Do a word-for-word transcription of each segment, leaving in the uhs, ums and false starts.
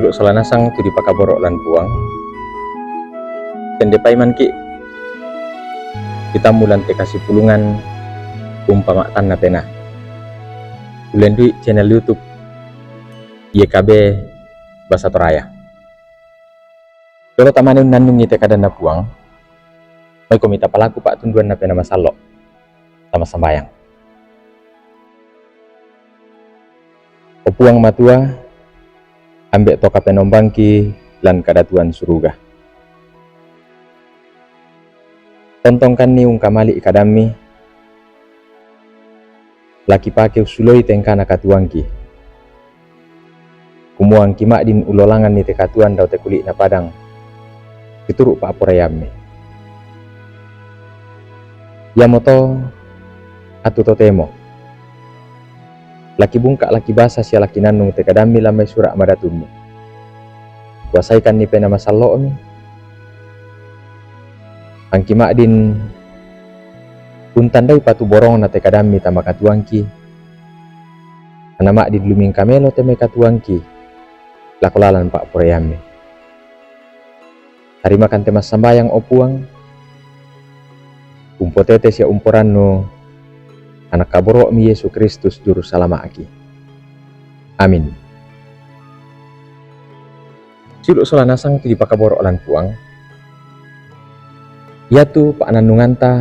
Sola nasang tu dipakaboro' lan Puang. Sende paimanki' kitammu lan te kasipulungan umpama'tanna penaa. Ullendu'i channel YouTube Y K B Basa Toraya. Jolo tamane unnannungi te kadanna Puang, maikomi tapalaku pa'tunduanna Penaa Masallo'. Tama sambayang. O Puang Matua, ambe' to Kapenombangki lan kadatuan suruga. Tontongkanni ungkamali' kadammi, la kipake ussuloi tengkana katuangki. Kumua angki ma'din ulolanganni te katuan dao te kuli'na padang, situru' pa'poraiammi. Iamoto atu totemo la kibungka', la kibasa sia la kinannung te kadammi lan mai sura' madatummu. Kuasaikanni Penaa Masallo'mi, angki ma'din untandai patuborongna te kadammi tama katuangki, anna ma'din lumingkamelo te mai katuangki lako lalan pa'poraiammi. Tarimakan te massambayang, o Puang, umpotete sia umporannu Anak kaboro'mi Yesu Kristus Juru Salama'ki. Amin. Siulu' sola nasang tu dipakaboro' lan Puang. Iatu pa'nannunganta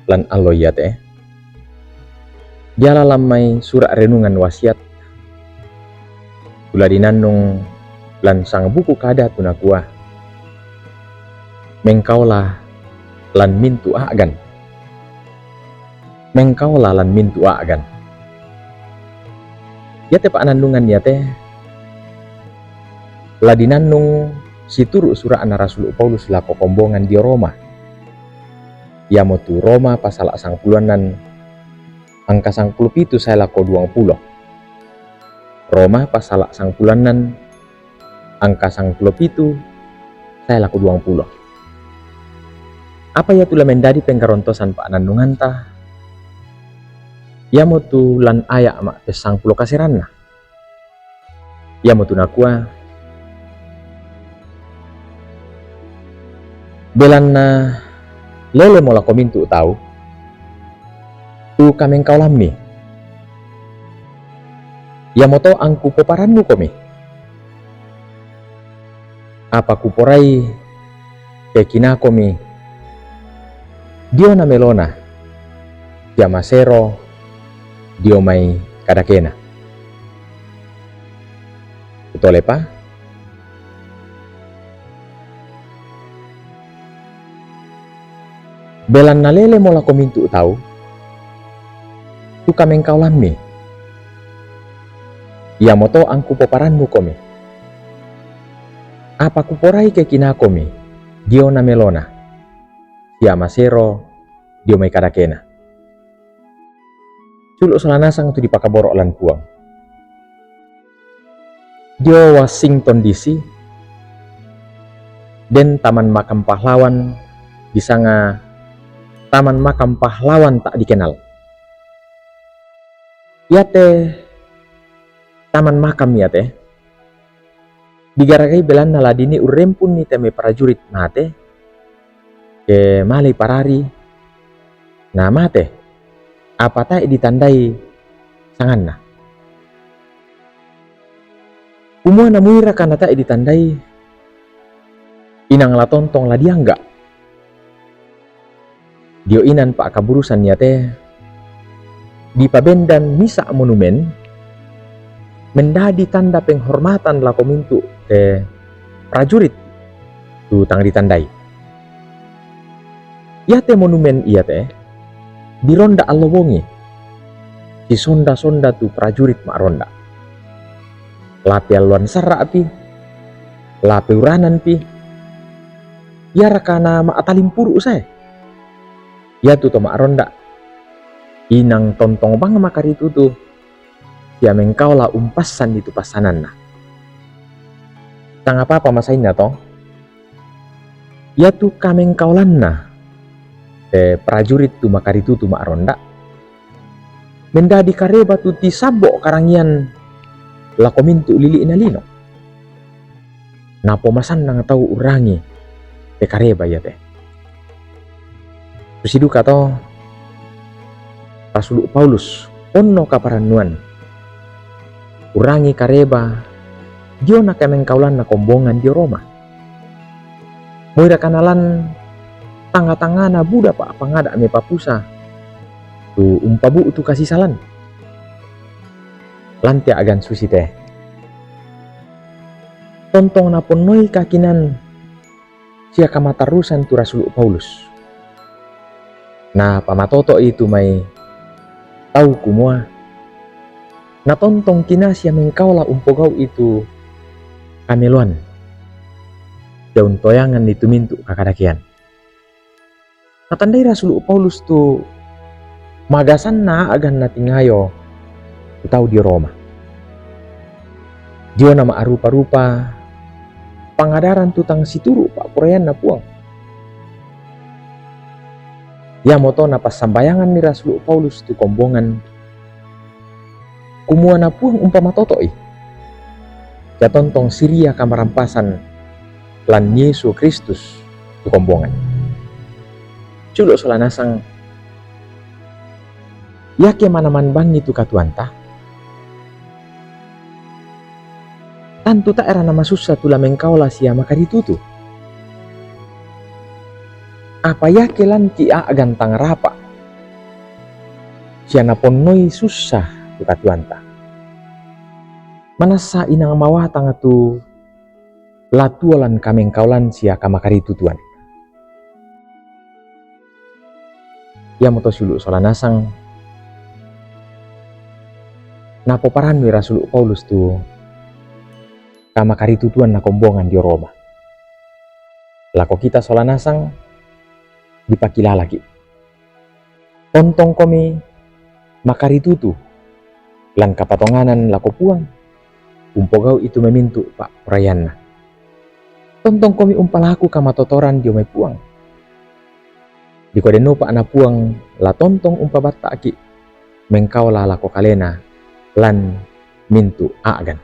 lan allo iate diala lan mai sura' renungan wasiat, tu la dinannung lan sangbuku kada tu nakua, mengkaola lan mintu' a'gan. Mengkaola lan mintu' a'gan. Iate pa'nannungan iate la dinannung situru' sura'na Rasulu' Paulus lako kombongan dio Roma. Iamotu Roma pasala' sangpulo annan, angka sangpulo pitu sae lako duangpulo. Roma pasala' sangpulo annan, angka sangpulo pitu sae lako duangpulo. Apa iatu la mendadi pengkarontosan pa'nannunganta? Iamotu lan aya' ma'pessangpulo kaseranna. Iamotu nakua, belanna lelemo lako mintu' tau tu kamengkaolammi. Iamoto angku poparannukomi. Apa kuporai kekinakomi diona melona, sia masero dio mai kadakena. Kutolepa? Belanna lelemo lako mintu' tau tu kamengkaolammi. Iamoto angku poparannukomi. Apa kuporai kekinakomi diona melona, sia masero dio mai kadakena. Siulu' sola nasang tu dipakaboro' lan Puang. Dio Washington D C den taman makam pahlawan disanga Taman Makam Pahlawan tak dikenal. Iate taman makam iate digaragai belanna la dini urrempunni te mai prajurit mate, ke malei parari na mate, apa tae' ditandai sanganna. Kumua namuiraka na tae' ditandai, inang la tontong la diangga'. Dio inan pa'kaburusan iate dipabendan misa' monumen mendadi tanda penghormatan lako mintu' te prajurit tu tang ditandai. Iate monumen iate dironda' allo bongi, sisonda-sonda tu prajurit ma'ronda'. La pealloan sarra'pi, la peurananpi, iaraka na ma'talimpuru' sae. Iatu to ma'ronda' inang tontong bang makaritutu sia mengkaola umpassanni tu passananna. Sangapa-apa masainna to, iatu kamengkaolanna te prajurit tu makaritutu ma'ronda' mendadi kareba tu tisabbo' karangian lako mintu' lili'na lino. napomasannang tau urangi te kareba iate. Susi duka to, Rasulu Paulus, ponno kaparannuan, urangi kareba diona kamengkaulanna kombongan dio Roma. Moira kanalan tanga-tangana buda pa pangada mepapusa tu umpabu'tu kasisalan. Lan te agan susi te, tontong naponnoi kakinan sia kamatarrusan tu Rasulu Paulus. Na pamatoto'i tu mai tau kumua, natontong kina sia mengkaola umpogau'i tu kameloan sia untoyanganni tu mintu' kakadakean. Natandai Rasulu Paulus tu magasanna a'gan natingayo tu tau dio Roma. Diona ma'rupa-rupa pangadaran tu tang situru' pa'poraianna Puang. Iamoto napassambayanganni Rasulu Paulus tu kombongan, kumua na Puang umpamatoto'i sia tontong siria kamarampasan lan Yesu Kristus tu kombongan. Siulu' sola nasang, iake manaman bangi tu katuoanta, tantu tae'ra namasussa tu la mengkaola sia makaritutu. Apa iake lanki' a'gan tang rapa' sia naponnoi sussa tu katuoanta, manassa inang mawatang tu la tuo lan kamengkaolan sia kamakaritutuan. Iamoto siulu' sola nasang napoparannui Rasulu Paulus tu kamakaritutuan na kombongan dio Roma. Lako kita sola nasang dipakilalaki'. Tontongkomi makaritutu lan kapatonganan lako Puang, umpogau'i tu mamintu' pa'poraianna. Tontongkomi umpalaku kamatotoran dio mai Puang. Diko dennopa na Puang la tontong umpabatta'ki' mengkaola lako kalena lan mintu' a'gan.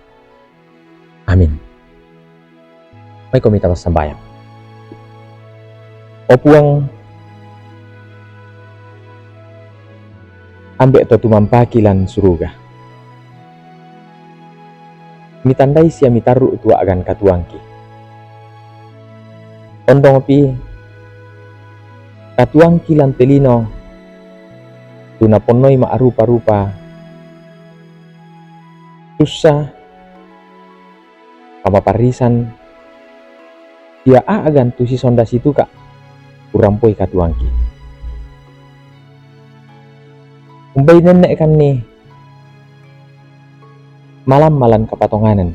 Amin. Maikomi ta massambayang. O Puang, Ambe' to tumampaki lan suruga, mitandai sia mitarru' tu a'gan katuoangki. Tondongpi katuoangki lan te lino tu naponnoi ma'rupa-rupa sussa, kamaparrisan, sia a'gan tu sisonda situka' urampoi katuoangki. Umbai nenne'kanni malamma lan kapatonganan.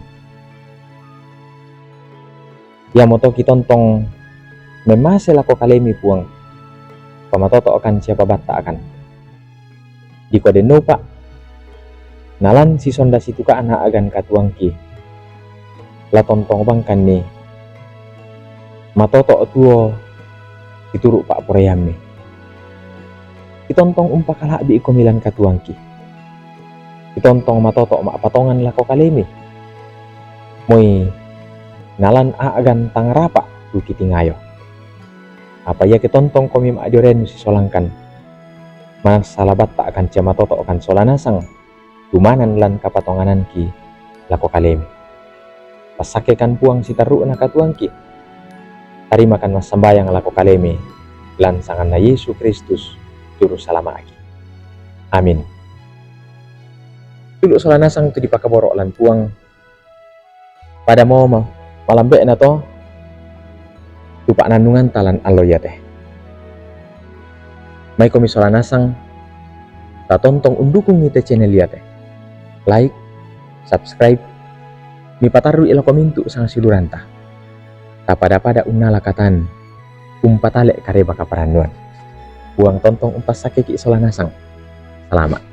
Iamoto kitontong memmase lako kalemi, Puang, pamatoto'kan sia pabatta'kan. Diko dennopa, nalan sisonda situka'na a'gan katuoangki, la tontong bangkanni matoto' tuo situru' pa'poraiammi. Kitontong umpakala'bi'komi lan katuoangki. Kitontong matoto' ma'patongan lako kalemi. Moi nalan a'gan tang rapa' tu kitingayo. Apa iake tontongkomi ma'dio-dionu sisolangkan, manassa la batta'kan sia matoto'kan sola nasang tumanan lan kapatongananki lako kalemi. Passakkekan, Puang, sitarru'na katuoangki. Tarimakan massambayang lako kalemi lan sanganna Yesu Kristus, Juru Salama'ki. Amin. Siulu' sola nasang tu dipakaboro' lan Puang. Padamo ma-, malambe'na to tu pa'nannunganta lan allo iate. Maikomi sola nasang tatontong undukungi te channel iate. Like, subscribe, mipatarru'i lako mintu' sangsiuluranta. Tapada-pada unnala katan, umpatale' kareba kaparannuan. Puang tontong umpassakkeki' sola nasang. Salama'.